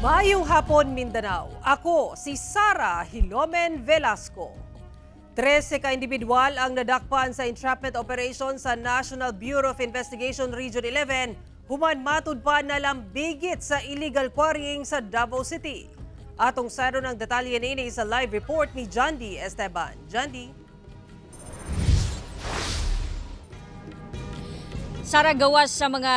Maayong hapon, Mindanao. Ako si Sara Hilomen Velasco. 13 ka individual ang nadakpan sa entrapment operation sa National Bureau of Investigation Region 11 human matud pa na lambigit sa illegal quarrying sa Davao City. Atong saro ng detalye niini sa live report ni Jandy Esteban. Jandy. Sara, gawas sa mga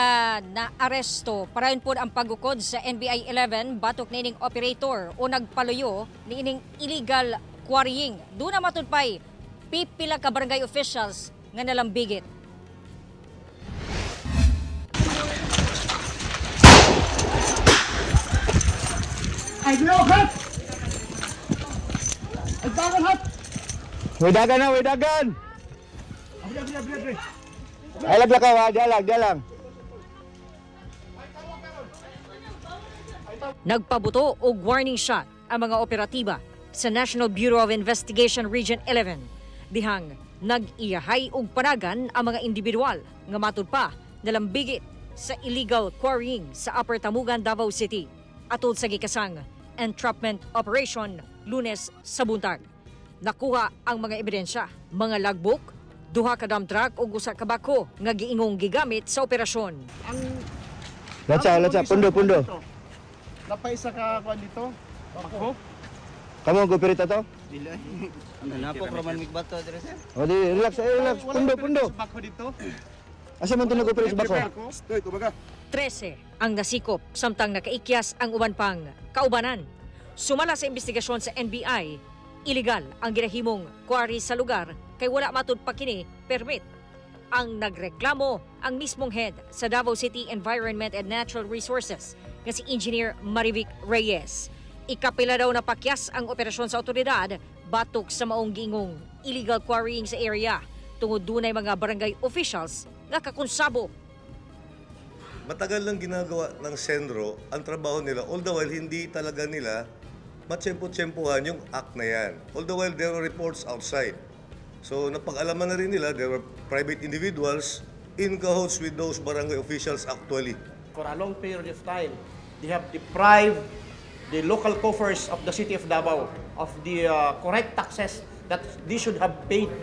naaresto, parayon po ang pagukod sa NBI 11 batok niining operator o nagpaluyo niining illegal quarrying. Doon na matudpay pipila ka barangay officials nga nalambigit. Ay, hat! Ay, dagan hat! Way dagan na, way dagan! Ay, laglakaw ha, jalang, jalang. Nagpabuto og warning shot ang mga operatiba sa National Bureau of Investigation Region 11. Dihang nag-iyahay og panagan ang mga individual nga matud pa nalambigit sa illegal quarrying sa Upper Tamugan, Davao City. Atol sa gikasang entrapment operation Lunes sa buntag. Nakuha ang mga ebidensya, mga logbook, duha ka dump truck ug usa ka bako nga giingong gigamit sa operasyon. Ang Latsa, latsa, pundo, pundo. Napaisa ka kuan dito? Bako. Kamu ang gopirita to? Dili. Napok raman migbato dire sir. O di, relax, relax, pundo, pundo. Bako dito. Asa man to nag-operate sa bako? Stoy, kumaga. 13 ang nasikop samtang nakaikyas ang uban pang kaubanan. Sumala sa investigasyon sa NBI, illegal ang ginahimong quarry sa lugar kay wala matud pa kini permit. Ang nagreklamo ang mismong head sa Davao City Environment and Natural Resources nga si Engineer Marivic Reyes. Ikapila daw na pakyas ang operasyon sa otoridad batok sa maong giingong illegal quarrying sa area tungod dunay mga barangay officials nga kakonsabo. Matagal lang ginagawa ng Sendro ang trabaho nila, all the while hindi talaga nila matsyempo-tsyempohan yung act na yan. All the while there were reports outside. So napag-alaman na rin nila, there were private individuals in cahoots with those barangay officials actually. For a long period of time, they have deprived the local coffers of the city of Davao of the correct taxes that they should have paid.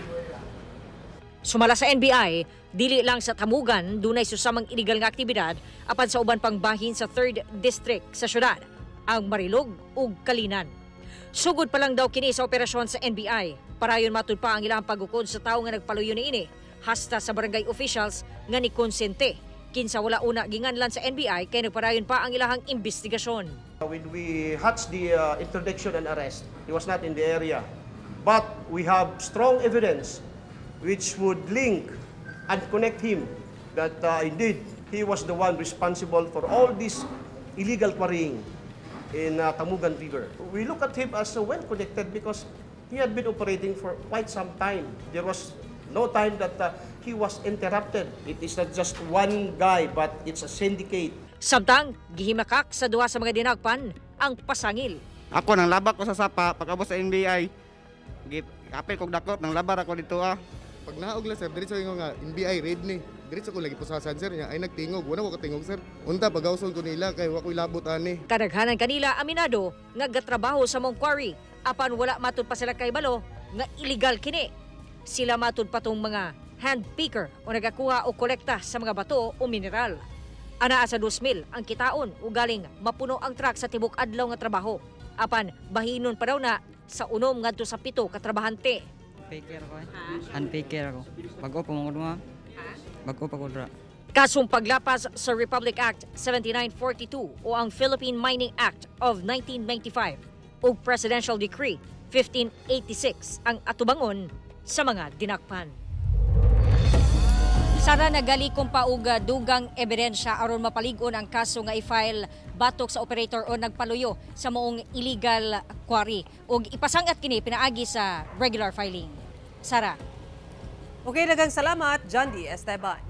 Sumala sa NBI, dili lang sa Tamugan dunay susamang illegal nga aktibidad apan sa uban pang bahin sa 3rd District sa syudad, ang Marilog ug Kalinan. Sugod pa lang daw kini sa operasyon sa NBI. Parayon matud pa ang ilang pagukod sa tawo nga nagpaluyo niini hasta sa barangay officials nga nikonsente kinsa wala una ginganlan sa NBI kay nagparayon pa ang ilahang investigasyon. When we hatched the interdiction and arrest, he was not in the area. But we have strong evidence which would link and connect him that indeed he was the one responsible for all this illegal quarrying in Tamugan River. We look at him as well connected because he had been operating for quite some time. There was no time that he was interrupted. It is not just one guy, but it's a syndicate. Samtang gihimakak sa duha sa mga dinagpan ang pasangil. Ako nang labak ko sa sapa pag-abot sa NBI. Kapil kog dakot nang labar ako dito ah. Pag naog lang sir, diretso ingon nga NBI raid ni. Diretso ko lagi pusasan sir niya ay nagtingog, wala ko katingog sir. Unta pagawson ko nila kay wa koy labot ani. Kadaghanan kanila aminado nga gatrabaho sa mong quarry apan wala matud pa sila kahibalo nga illegal kini. Sila matud pa tong mga hand picker o nagakuha o kolekta sa mga bato o mineral. Anaa sa 2,000 ang kitaon o galing mapuno ang truck sa tibok adlaw nga trabaho. Apan bahinon pa daw na sa 6 ngadto sa 7 ka trabahante. Picker ako eh. Hand picker ako. Bago pa mga dua. Bago pa ko dra. Kasong paglapas sa Republic Act 7942 o ang Philippine Mining Act of 1995 ug Presidential Decree 1586 ang atubangon sa mga dinakpan. Sara, nagalikom pa og dugang ebidensya aron mapalig-on ang kaso nga i-file batok sa operator o nagpaluyo sa maong illegal quarry ug ipasangat kini pinaagi sa regular filing. Sara. Okay, daghang salamat, Jandy Esteban.